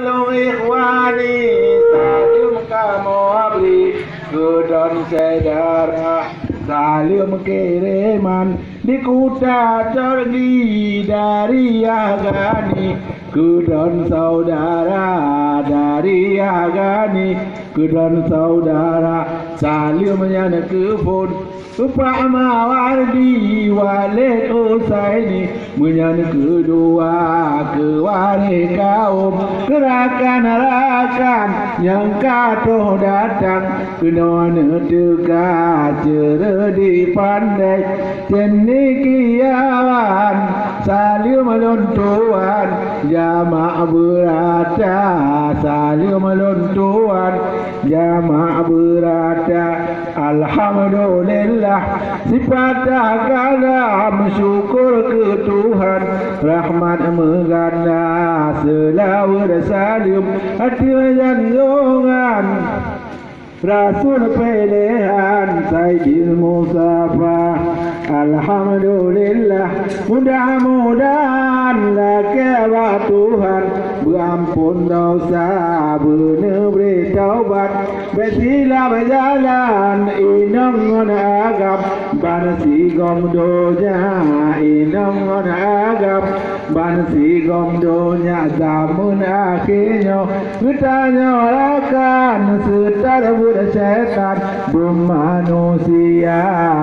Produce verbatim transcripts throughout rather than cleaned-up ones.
Salam ikhwani, salam kamoe bri, keudroe syedara, salam kireman di kuta Chergi dari Yah Gani, keudroe syedara dari Yah Gani, keudroe syedara, salam nyan keuphon Pak Mawardi Walid Husaini, meunyan keudua keu waréh kaum, keu rakan-rakan nyang ka troh datang, keunoe neuteuka ceureudik pandai, ceundikiawan, salam lôn tuan, jamak beurata, salam lôn tuan, jamak beurata. Alhamdulillah, sipatah kalam syukur keu Tuhan, rahmat meuganda seulaweuet saleuem ateueh junjungan Rasul piléhan Saidil Mustafa. Alhamdulillah, mudah-mudahan lakée bak Tuhan beuamphon desya, beuneubri taubat, beusilam jalan inong ngon agam, bansigom donya inong ngon agam, bansigom donya zaman akhé nyoe. Geutanyoe rakan seutôt buet syaitan, beumanusia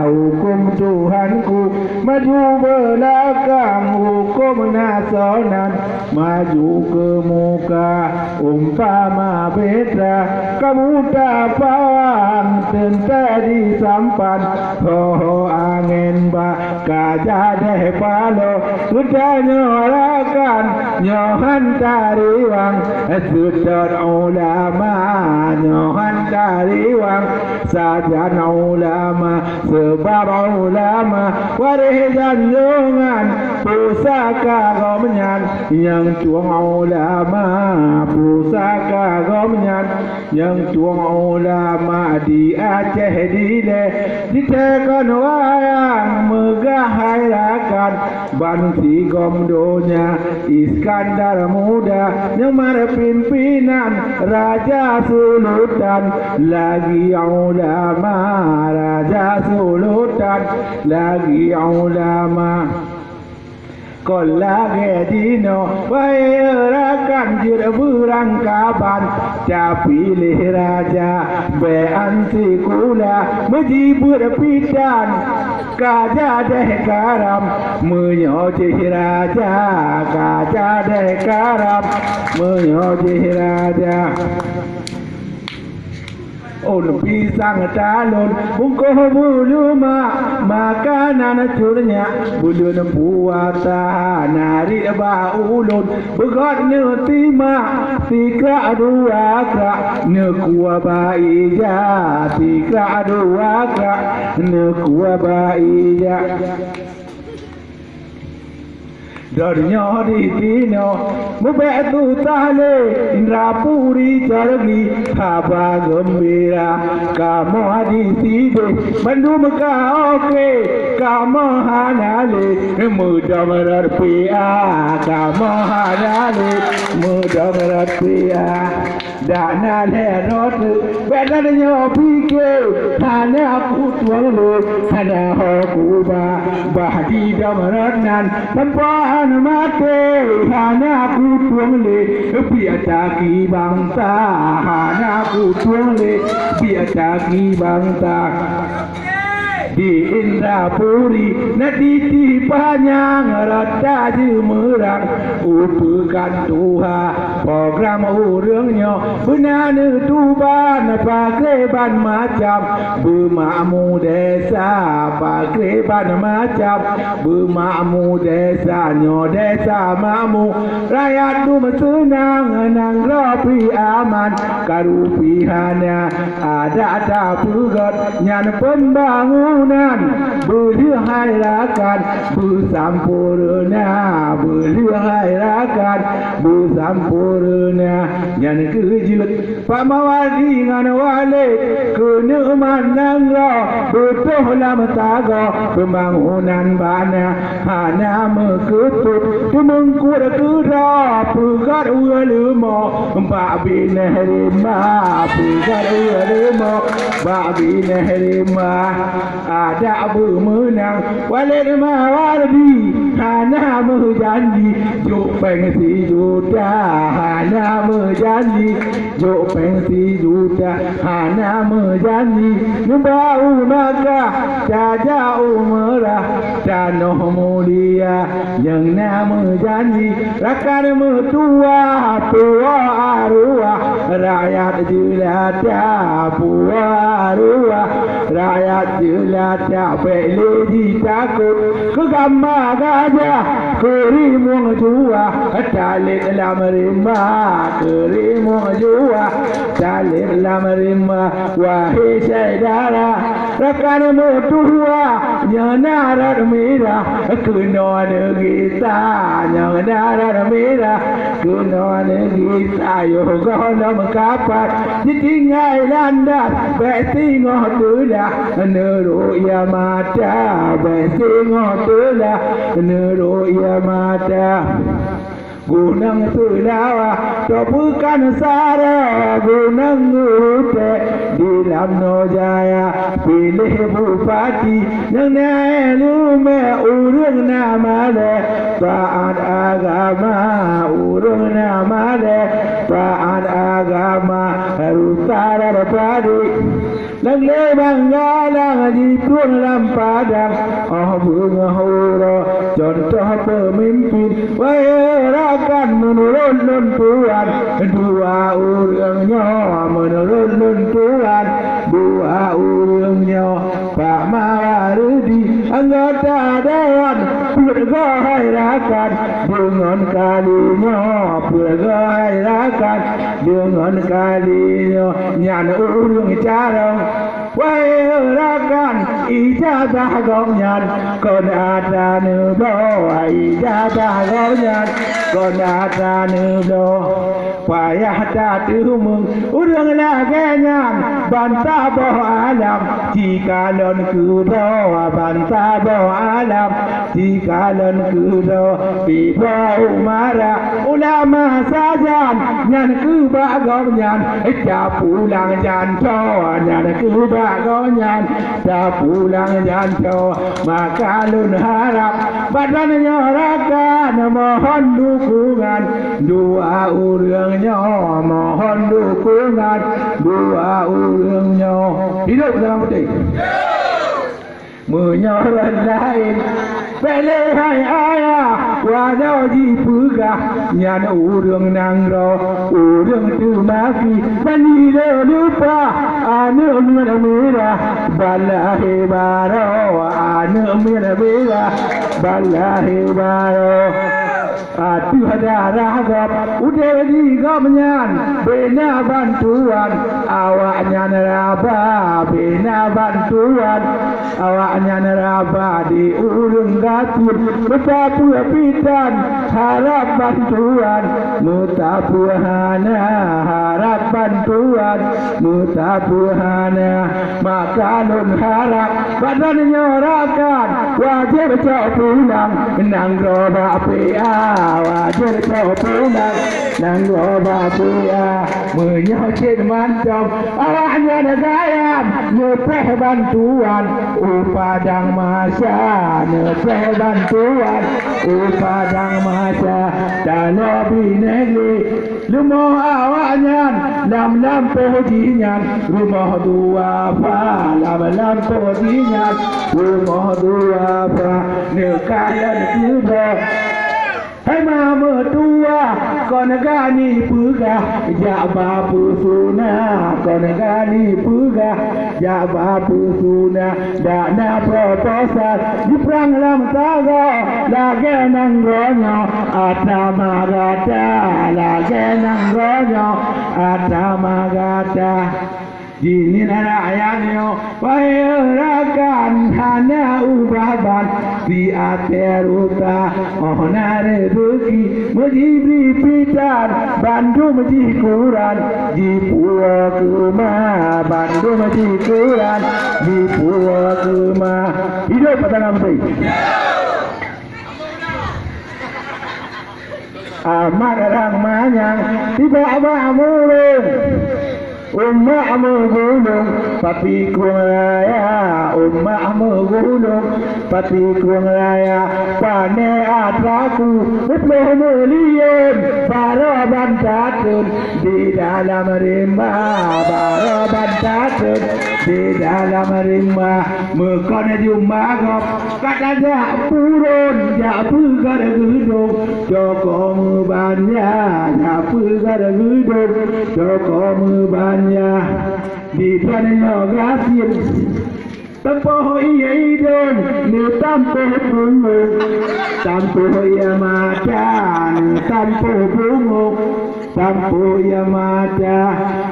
huköm Tuhanku, maju beulakang huköm nasional, maju keu muka umpama bahtera, kamoe tapawang teuntée disampan, ho-ho angén bak ka jadéh paloe, geutanyoe rakan nyoe han tariwang, seutôt ulama nyoe han tariwang, sajan ulama, seubab ulama waréh janjongan pusaka gobnyan, nyang tueng ulama pusaka gobnyan. Nyang tueng ulama di Aceh dilée, jitéh kon wayang meugah hai rakan, bansigom donya Iskandar Muda, nyang meupimpénan Raja Sulutan, lagi ulama Raja Sulutan, lagi ulama. Kon lagée jinoe, wahé rakan jeuet beurangkaban, tapiléh raja bék an sikula, meujibeuet pitan ka jadéh karam, meunyoe jih raja ka jadéh karam, meunyoe jih raja. Ôn pisang talon bungkôh bulumak, makanan cut nyak buleuen puasa na riet bak ulôn. Beugöt neutimak sikrak dua krak, neukua bak ija sikrak dua krak, neukua bak ija. Doenyoe di tinoe mubék tutah lé Indra Puri Chergi, haba geumbira kamoe di sidéh, bandum ka oke, kamoe hana lé meudong rot pia, kamoe hana lé meudong rot pia. Dak na lhée rot, bék na nyoe pike, hana kutueng lé, hana ho kuba, bah di dong rot nan, teumpat maté, hana kutueng lé, biata ki bangsa, hana kutueng lé, biata ki bangsa. Di Indrapuri na titi panyang rata jeumeurang, upeukan tuha program ureuëng nyoe beuna neutuban pakriban macam, beumakmu desa pakriban macam, beumakmu desa nyoe desa makmu, rakyat dum seunang nanggroe pi aman, karu pi hana. Adak tapeugét nyan pembangunan, beuleueh hai rakan beusampoereuna, beuleueh hai rakan beusampoereuna. Nyan keuh jeuet Pak Mawardi ngon Walid keuneuk mat nanggroe, beutôi lam sagoe pembangunan bak na. Hana meukeupeuet, teumeungkut keudroe, peugöt ueh leumo bak binéh rimba, peugöt ueh leumo bak binéh rimba. Adak beumeunang Walid Mawardi hana meujanji jok péng sijuta, hana meujanji jok péng sijuta, hana meujanji neuba u Makkah, tajak umrah tanoh mulia. Nyang na meujanji rakan meutuwah, puwoe arwah rakyat jeulata, puwoe arwah rakyat jeulata. Bék lé jitakot keu gamba gajah, keu rimueng juah, talét lam rimba, keu rimueng juah, talét lam rimba. Wahé syedara, rakan meutuwah, nyoe na rot mirah keunoe neugisa, nyoe na rot mirah keunoe neugisa. Yoh gohlom kapat jitinggai landas, bék singoh teulah neurok ie mata, bék singoh teulah neurok ie mata. Gunong Seulawah, Toh Peukan Saro, Gunong Geutek di Lamno Jaya. Piléh bupati nyang na iéleumé, ureuëng na malée taát agama, ureuëng na malée taát agama. Rusa dan Padé Lam lé banggalang jitron lam padang, óh beungoh uroe cuntoh peumimpin. Wahé rakan, meunurot lôn tuan, dua ureuëng nyoe, meunurot lôn tuan, dua ureuëng nyoe, Pak Mawardi anggota dewan, peuet goe hai rakan, deungon kali nyoe, peuet goe hai rakan, deungon kali nyoe. Nyan ureuëng carông. Wahé rakan, ijazah gobnyan kon atra neubloe, ijazah gobnyan kon atra neubloe. Payah tateumeung ureuëng lagée nyan bansaboh alam, jikalon keudroe bansaboh alam, jikalon keudroe. Piboh umara ulama sajan, nyan keuh bak gobnyan, capulang jantoe, nyan keuh bak gobnyan, capulang jantoe. Maka lôn harab bak droeneuh nyoe rakan, mohon dukungan dua ureuëng nyoe, mohon dukungan dua ureuëng nyoe. Hidup dalam putih. Meunyoe rot laén, bék lé hai ayah, walau jipeugah nyan ureuëng nanggroe, ureuëng teumaké, ban ilée lupa aneuëk miet mirah, ban lahé baroe, aneuëk miet mirah, ban lahé baroe. Ateueh darah gob udeb di gobnyan beu na bantuan, awaknyan raba beu na bantuan, awaknyan raba di ureuëng gasien. Meusapeue pih tan harab bantuan, meusapeue hana harab bantuan, meusapeue hana. Maka lôn harab bak droeneuh nyoe rakan, wajéb cok pulang nanggroe bak P A, wajéb cok pulang nanggroe bak P A. Meunyoe cit mantong awaknyan gayam neupreh bantuan u padang masa, neupreh bantuan u padang masa, taloe binéh lé leumo awaknyan lam lampôh jihnyan, rumoh duafa lam lampôh jihnyan, rumoh duafa. Neukalon keudroe, hai ma meutuwah, kon gani peugah jak ba peusuna, kon gani peugah jak ba peusuna. Dak na proposal jiprang lam sagoe lagée nanggroe nyoe, atra ma gata lagée nanggroe nyoe, atra ma gata. Jih nyan rakyat nyoe, wahé rakan, hana ubah ban, di ateueh ruta, oh na rezeki, meujibri pitan, bandum jih kuran, jipuwoe keumah, bandum jih kuran, jipuwoe keumah. Hidup Batang Gampông! Amat rang manyang, tibak bak murông. Umak meugulông, pati krueng raya. Umak meugulông, pati krueng raya. Pané atra ku, peuet ploh milion, baroe ban tateun di dalam rimba, baroe ban tateun di dalam rimba. Meukon jumba gob, ka tajak buron, jak peugah geudong, toko meubanja, jak peugah geudong, toko meubanja. Di droeneuh nyoe gasien, tampôh ie idong, neutampoh pungo, tampoh ie mata, neutampoh pungo. Tampoh ie mata,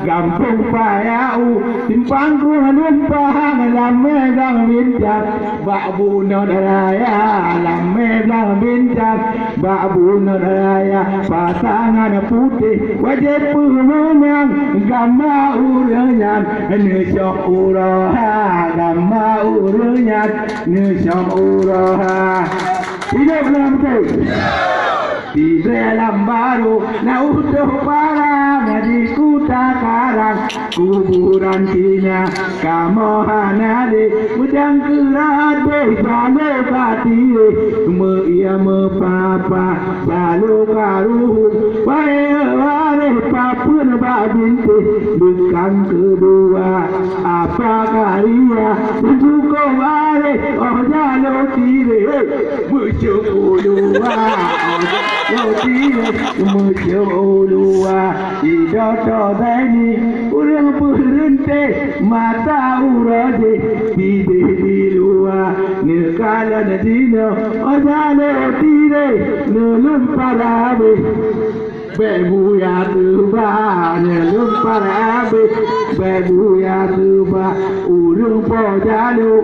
gampông Paya U, simpang Krueng Lumpang, lam meudang bintang, bak bunoe raya, lam meudang bintang, bak bunoe raya, pasangan putéh, wajéb peumeunang, gamba ureueng nyan, neusok uroe ha, gamba ureueng nyan, neusok uroe ha. Hidup lam beutôi! Di dalam barô na utoh paran, di kuta karang kuburan Cina. Kamoe hana lé meudang keurat deh, jaloe ka tireh, meu-ie meupapa, jaloe ka ruhueng. Wahé waréh, papeuen bak bintéh, beukang keudua, apa karia, cukôp waréh, oh jaloe tireh. Meucok uluwa, meucok uluwa, meucok uluwa. Di doto Zaini, ureueng peureuntée, mata uroe jih, bideh di luwa. Neukalon jinoe, oh jaloe tireh, neulumpat habéh. Bék buya teuba, neulumpat habéh, bék buya teuba, ureueng po jaloe.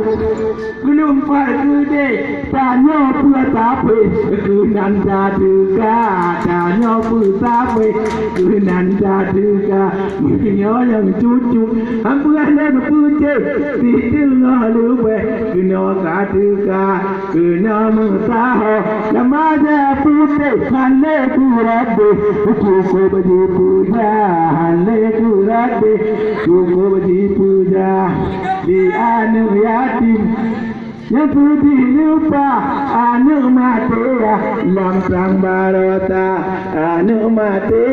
Geulumpat keudeh, tanyoe peue tapéh, keunan tateuka, tanyoe peue tapéh, keunan tateuka. Meunyoe nyang cucuk, ampeue lôn peucéh, di teungoh leubeh, keunoe ka teuka. Keunoe meusaho, lam bajée putéh, hana lé keu Rabbi, cukôp jipuja, hana lé keu Rabbi, cukôp jipuja. Di aneuëk yatim, nyang peuti lupa, aneuëk maté lam prang barota, aneuëk maté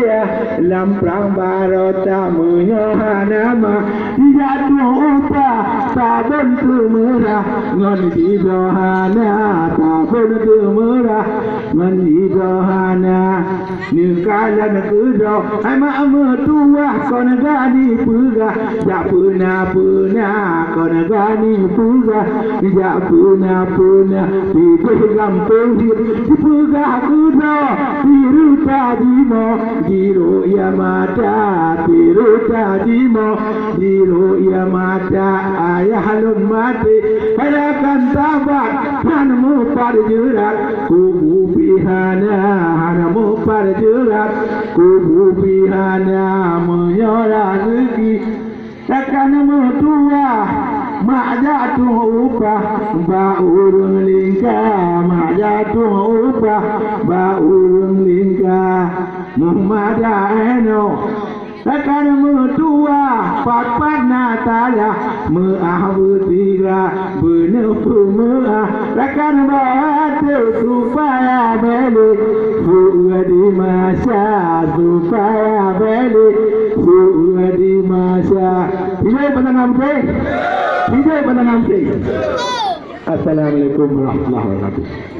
lam prang barota, meunyoe hana ma, jijak tueng upah, sabon teumeurah, ngon jibloe hana, sabon teumeurah, ngon jibloe hana. Neukalon keudroe, hai mak meutuwah, kon gani peugah, jak peuna-peuna, kon gani peugah, jak peuna-peuna. Di gampông jih, jipeugah keudroe, di ruta jimoe, di rôk ie mata, di ruta jimoe, di rôk ie mata. Ayah lôn maté, rakan sabat, hana meupat jeurat, kubu pih hana, hana meupat jeurat, kubu pih hana. Meunyoe raseuki, rakan meutuwah, mak jak tueng upah bak ureueng lingka, mak jak tueng upah bak ureueng lingka. Muhamad Aino. Rakan meutuwah, pat-pat na tayah, meuah beutiga, beuneupeu meuah. Rakan bak até supaya bèk lé, su-ueh di masa, supaya bèk lé, su-ueh di masa. Hidup Batang Gampông! Hidup Batang Gampông! Assalamualaikum warahmatullahi wabarakatuh.